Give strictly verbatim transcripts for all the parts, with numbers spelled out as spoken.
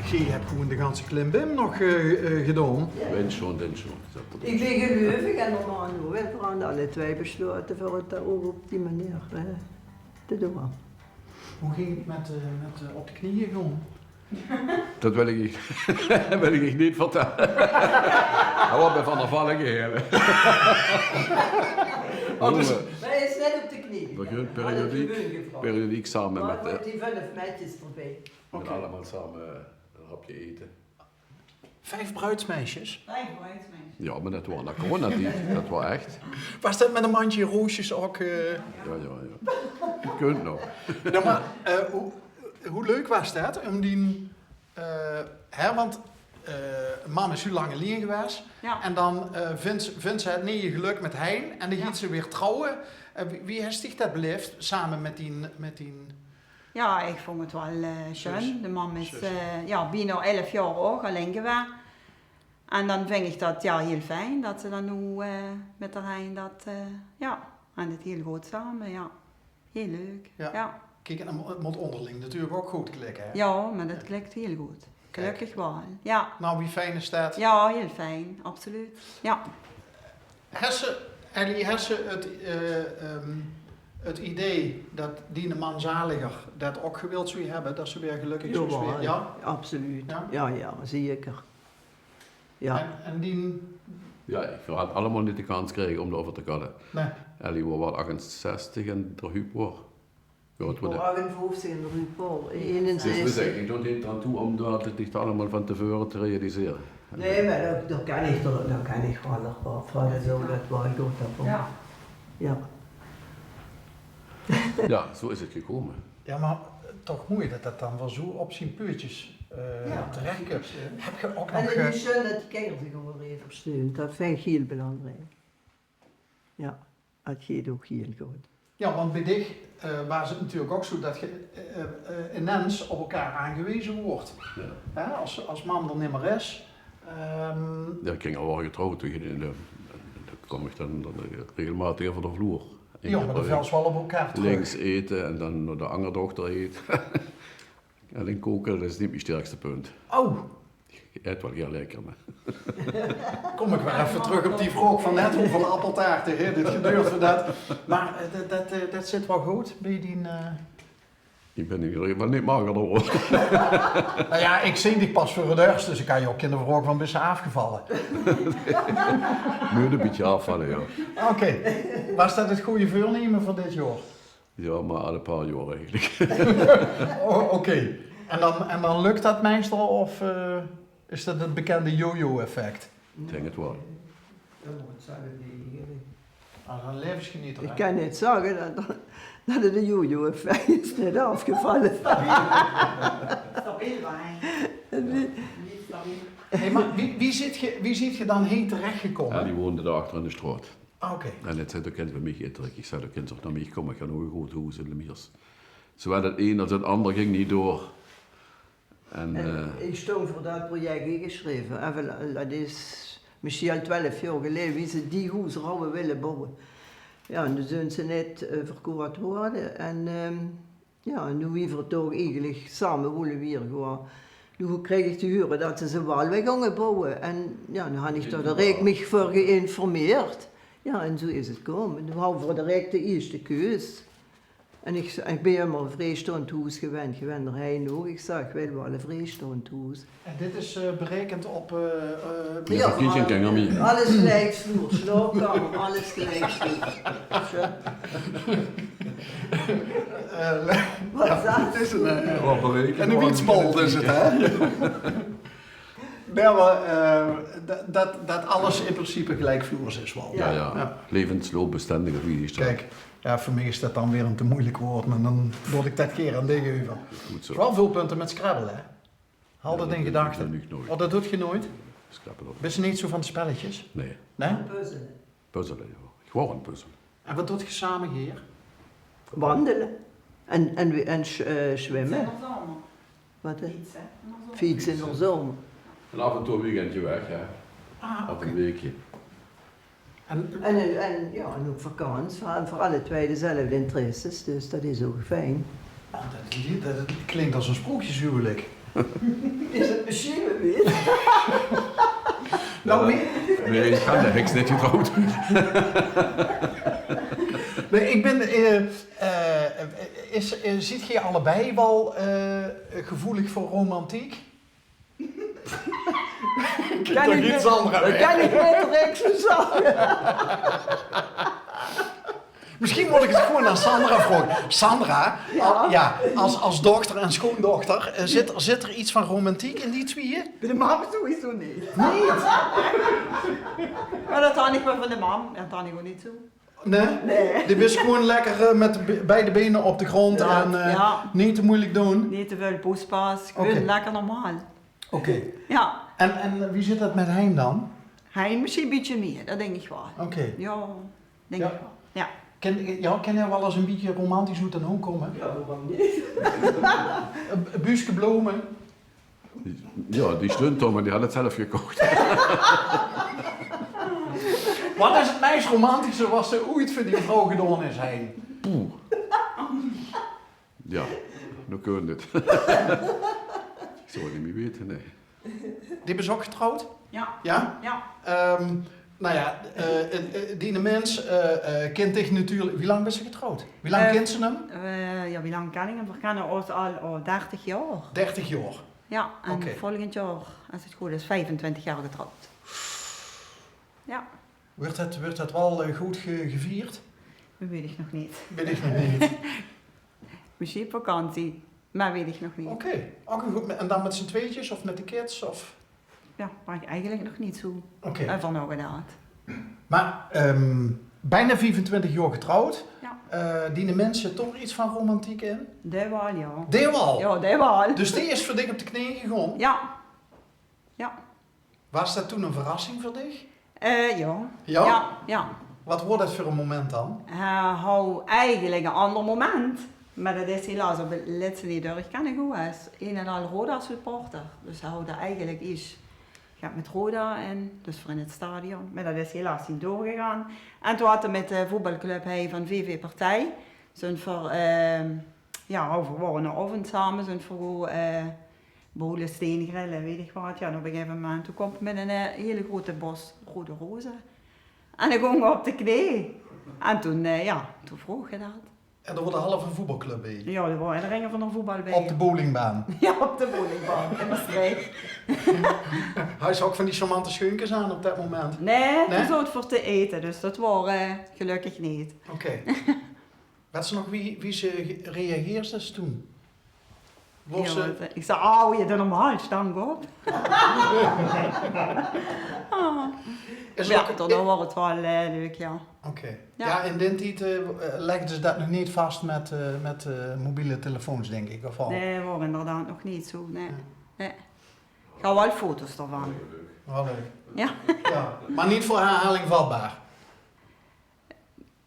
Geer höb gewoen de ganse klimbim nog, eh, eh, gedaon. Wens sjoen, wens sjoen. Ich bin geleuvig en normaal noe, veer hant alle twee beslote veur 't ouch op die meneer, eh, te doon. Wie ging 't mit, eh, mit, eh, op de knieje gaon? Det wil ich, wil ich neet vertèlle. Hae waas bie Van der Valk hie. Oh, dus... Mer hae is neet op de knieje. Veer gaon periodiek, periodiek same mit, eh, die vunf maedjes d'rbie. Oké. Allemaol same, eh, ein hapke aete. Vijf bruidsmeisjes? Vijf bruidsmeisjes. Jao, mer det waor in de coronatied. Det waor ech. Waas det mit ein mandje roosjes ouch, eh? Jao, jao, jao. Det kint nog. Noe, mer, eh, wie, wie leuk waas det óm die, eh, hè, want, eh, mam is zoe lang allein gewaes. Jao. En dan, eh, vindj, vindj ze 't neje gelök mit Hein. En dan geit ze weer trouwe. Eh, wie, wie höbs dich det belaef, same mit die, mit die Jao, ich vónj 't waal, eh, sjoen. De mam is, eh, jao, bienao elf jaor ouch allein gewaes. En dan vinj ich det, jao, hiel fijn det ze dan noe, eh, mit häör Hein det, eh, jao, en 't hiel good same, jao. Hiel leuk, jao. Kiek, en 't mót ónderling natuurlik ouch good klikke, hè? Jao, mer det klik hiel good. Gelökkig waal, jao. Noe, wie fijn is det? Jao, hiel fijn, absoluut. Jao. Höbs se, Elly, höbs se 't, eh, ehm, 't idee det diene man zaliger det ouch gewild zów höbbe, det ze weer gelökkig zów waere? Jao, absoluut. Jao? Jao, jao, zeker. Jao. En, en die... Jao, veer hant allemaol neet de kans gekrege óm d'reuver te kalle. Nae. Elly waor waal achtenzestig en d'r Huub waor... Jao, 't waor de achtenvijftig en d'r Huub waor eenenzestig. Dus veer zeen neet aan toe óm det neet allemaol van te veure te realisere. Nae, mer det, det kin ich, det, det kin ich waal nog waal van, zo, det waor good, det waor... Jao. Jao, zo is 't gekómme. Jao, mer toch moei det det dan waal zo op zien peutjes, eh, terechkump. Höbs se ouch nog, eh... En 't is sjoen det de kinjer zich euver versteun. Det vinj ich hiel belangriek. Jao. 't Geit ouch hiel good. Jao, want bie dich, eh, waas 't natuurlik ouch zo det ge, eh, eh, inens op elkaar aangeweze woort. Jao. Hè, es, es mam d'r nimmer is. Ehm, jao, de kinjer waore getrouwd toen, eh, dan kóm ich dan, dan regelmaotig euver de vloer. Jao, mer dan vèls se waal op elkaar trök. Links aete en dan nao de anger dochter aete. Allein kaoke, det is neet mien sterkste punt. Oh. Ich aet waal hiel lekker, mer... Kóm ich weer effe trök op die vraog van net, wieväöl appeltaarte haet 't gedoerd veur det. Mer, eh, det, det, eh, det zit waal good bie die, eh... Ich bön in eder geval neet magerder gewore. Noe jao, ich zeen dich pas veur 't ierst, dus ich kin dich ouch gein vraog van: bös se aafgevalle? Mót e bietje aafvalle, jao. Oké. Waas det 't gooj veurneme veur dit jaor? Jao, mer alle paar jaor eigelik. Oh, oké. En dan, en dan lök det meistal of, eh, is det 't bekènde jojo-effect? Ich dink 't waal. Ah, dan levensgenieter, hè? Ich kin neet zègke det, det 't e jojo-effect is, neet aafgevalle. Stabiel, hè? Hey, mer wie, wie zeet geer, wie zeet geer dan hie terechgekómme? Jao, die woonde dao achter in de straot. Ah, oké. En ich zag: "Doe kins bie mich trök." Ich zag: "Doe kins ouch nao mich kómme, ich höb ouch e groot hoes in Lemiers." Zowaal 't ein es 't anger ging neet door. En, eh, ich stóng veur det project ingesjreve. En v'r, det is mesjien al twelf jaor geleje, wie ze die hoes hawwe wille bouwe. Jao, en doe zeen ze neet, eh, verkocht gewore. En, ehm, Jao, en noe wie v'r toch eigelik same wólle wiejer gaon, noe kreeg ich te hure det ze ze waal weer gónge bouwe. En jao, noe han ich dao direk mich veur geïnformeerd. Jao, en zoe is 't gekómme. Noe hawwe v'r direk de ierste keus. En ich, ich bin ummer e vriestaond hoes gewend, gewend d'r Hein ouch. Ich zag: "Ich wil waal e vriestaond hoes." En dit is, eh, berekend op, eh, eh, jao, verkiezing, alles gelijkvloers, slaopkamer, alles gelijkvloers. Zo. Eh, wat is dat? 't Is ein, eh, ein wietsbol is 't, hè? Nae, mer, eh, det, det, det alles in principe gelijkvloers is waal. Jao, jao. Levensloopbestendig, of wie is det? Kiek, jao, veur mich is det dan weer ein te meujelik waord, mer dan laot ich det gaer aan dich euver. Good zo. Waal väöl punte mit Scrabble, hè? Haw det in gedachte. Oh, det doot geer noeit? Bös se neet zo van de spelletjes? Nae. Nae? Puzzele. Puzzele, jao. Gewoon puzzele. En wat doot geer same hie? Wandele. En, en, en zwimme. Wat, hè? Fietse in de zomer. En aaf en toe e weekendje weg, hè. Ah, oké. Of e weekje. En, en, en, jao, en ouch vakans, veur, veur alle twee dezelfde interesses, dus det is ouch fijn. Oh, det, det klink es ein sprookjeshuwelik. Is 't mesjiens weer? Noe, nae, ich kin de heks neet getrouwd. Nae, ich bin, eh, eh, is, eh, ziet geer allebei waal, eh, gevoelig veur romantiek? Kin ich neet, Sandra, kin ich neet direk zègke. Mesjiens mót ich 't gewoon aan Sandra vraoge. Sandra, ja, es, es dochter en sjoondochter, eh, zit d'r, zit d'r get van romantiek in die twieë? Bie de mam sowieso neet. Neet? Mer dat han ich waal van de mam, en dat han ich ouch neet zo. Nae? Nae. Die bis gewoon lekker, eh, mit de be-, beide been op de grónd en, eh, neet te meujelik doon. Neet te väöl poespas, gewoon lekker normaal. Oké. Ja. En, en wie zit dat mit Hein dan? Hein mesjiens e bietje mieë, dat dink ich waal. Oké. Ja, dink ich waal. Ja. Kin, ja, kin hae waal ins e bietje romantisch oet d'n hook kómme? Ja, waorum neet? E, e buuske blome. Ja, die stónt dao, mer die haet 't zelf gekoch. Wat is 't meis romantische wat se oeit veur die vrouw gedaon is, Hein? Poeh. Ja, noe kóns se 't. Ich zou 't neet mieë weite, nae. Doe bis ouch getrouwd? Ja. Ja? Ja. Ehm, noe ja, eh, eh, eh, diene mins, eh, eh, kint dich natuurlik. Wie lang bis se getrouwd? Wie lang kins se 'm? Eh, ja, wie lang kin ich 'm? Veer kinne ós al, oh, dertig jaor. Dertig jaor? Ja, en volgend jaor, es 't good is, viefentwintig jaor getrouwd. Ja. Wuuert 't, wuuert 't waal, eh, good ge-, gevierd? Dat weit ich nog neet. Weit ich nog neet. Mesjiens op vakantie, mer weit ich nog neet. Oké. Oké, good. En dan mit z'n tweetjes of mit de kids, of? Ja, dao han ich eigelik nog neet zo euver naogedach. Mer, ehm, bienao viefentwintig jaor getrouwd. Ja. Eh, diene mins zit toch get van romantiek in? Dae waal, ja. Dae waal? Ja, dae waal. Dus dae is veur dich op de knee gegange? Ja. Ja. Waas dat toen 'n verrassing veur dich? Eh, ja. Ja? Ja, ja. Wat waor dat veur e moment dan? Eh, haw eigelik 'n anger moment, mer dat is helaas op 't lètste neet durch kónne goon. Hae is ein en al Roda-supporter. Dus hae haw dao eigelik get, ja, mit Roda en dus veur in 't stadion. Mer dat is helaas neet doorgegange. En toen haw hae mit de voetbalclub, hae van V V Partij, zeen veer, ehm, ja, veer waore 'nen aovend same, zeen veer gewoon, eh, bowle, steengrillen, weit ich wat. Ja, en op e gegaeve moment, toen kaom 'r mit 'n, eh, hiel groeate bos rode roze. En dan góng 'r op de knee. En toen, eh, ja, toen vroog hae dat. En dao waor de halve voetbalclub bie? Ja, dao waor ederein van de voetbal bie. Op de bowlingbaan? Ja, op de bowlingbaan in Mestreech. Haw ze ouch van die charmante scheunkes aan op dat moment? Nae, toen zoot 'r veur te ete, dus dat waor, eh, gelökkig neet. Oké. Wèts se nog wie, wie ze ge-, reageerde toen? Waor ze... Ja, wat, eh, ich zag: "Auw, je doet normaal, stank op." Is... Mer ja, ouch, dan waor 't waal, eh, leuk, ja. Oké. Ja. Ja, in daen tied, eh, legde ze dat nog neet vas mit, eh, mit, eh, mobiele telefoons, dink ich, of waal? Nae, waor inderdaad nog neet zo, nae. Ja. Nae. Ich haw waal foto's d'rvan. Waal leuk. Ja. Ja, mer neet veur herhaling vatbaar.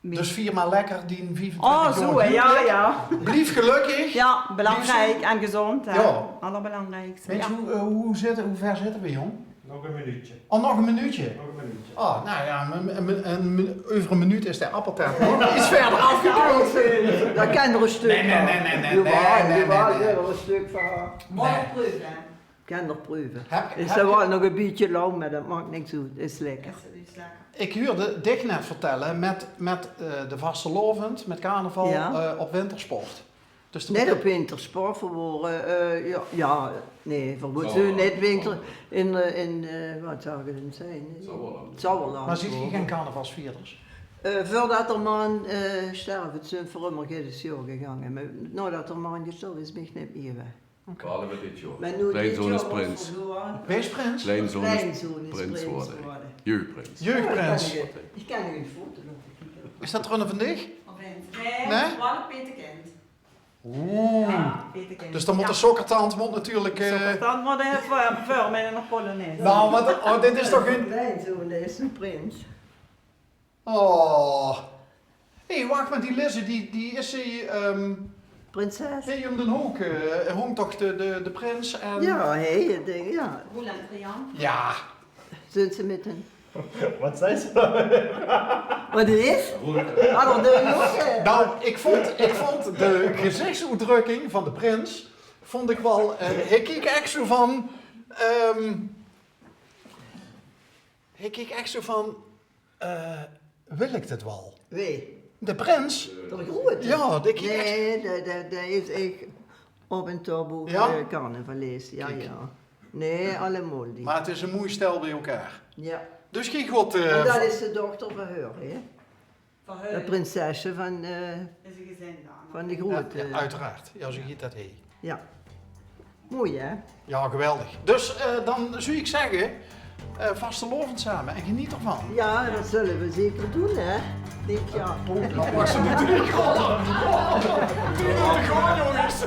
Dus vier mer lekker dien viefentwintig jaor huwelijk. Oh, zo, ja, ja. Blief gelökkig. Ja, belangriek. Blief zo. En gezónd, hè. Ja. Allerbelangriekste. Wèts se, ja, wie, eh, wie zitte, wie wied zitte veer, jóng? Nog e minuutje. Oh, nog e minuutje? Nog e minuutje. Oh, noe ja, 'n, 'n, 'n, 'n, euver 'n minuut is de appeltaart nog get wiejer aafgebeeld. Ja, dat kin d'r e stök van. Nae, nae, nae, nae. Jawaal, nae, nae, jawaal, nae, nae. Kin d'r e stök van. Nae. Mós 't preuve, hè. Kin d'r preuve. Höb, höb geer... Is waal nog e bietje lauw, mer dat maak niks oet. Is lekker. Is, is lekker. Ich huurde dich net vertèlle mit, mit, eh, de vastelaovend, mit carnaval, ja, eh, op Wintersport. Dus... Net op Wintersport, veer waore, eh, ja, ja, nae, veer waore zo net winter in, eh, in, eh, wat zou 't zeen? Sauerland. Sauerland. Mer zeet geer gein carnavalsvierders? Eh, veurdat d'r man, eh, sjtierf, zeen veer ummer jidder jaor gegange. Mer naodat d'r man gesjtörve is, bin ich net mieë gewaes. Oké. Veer alle mit dit jaor. Mer noe dit jaor is prins. Wae is prins? Kleinzoon is prins gewore. Jeugdprins. Jeugdprins. Ich kin nog ein foto laote kieke. Is dat d'r eine van dich? Nae? Waal e petekind. Oeh. Ja, petekind. Dus dan mót de sokkertant mót natuurlik, eh... De sokkertant mót, eh, veur, veur mit 'n polonaise. Noe, wat, oh, dit is toch ein... Kleinzoon, dae is ein prins. Oh. Hé, wach, mer die Lizzie, die, die is hie, ehm, prinses. Hie óm d'n hook, eh, hóng toch de, de, de prins en... Ja, hé, de, ja. Roel en Rian. Ja. Zeen ze mit ein... Wat zag ze? Wat is? Hallo, de jonge. Noe, ich vónd, ich vónd de gezichtsoetdrökking van de prins Vond ik wel, eh, hij keek echt zo van, ehm, hij keek echt zo van, eh, wil ik dit wel? Wee? De prins? De groete? Ja, die keek echt. Nee, de, de, de is echt op en top ouk, Ja? eh, carnavalees. Ja, Kiek. Ja. Nee, allemaol die. Maar het is een mooi stel bij elkaar. Ja. Dus geen god. En Eh, dat is de dochter van heur, hè? Van De hun prinsesse van, eh, is een gezin dan. Van de ja, groete. Ja, uiteraard. Ja, zo heet dat hij. Ja. Mooi, hè? Ja, geweldig. Dus eh, dan zou ik zeggen, eh vastelaovend samen en geniet ervan. Ja, dat zullen we zeker doen, hè? Ik denk, ja. Oh, dat was natuurlijk gewoon. Oh, die moeten gewoon, jongens.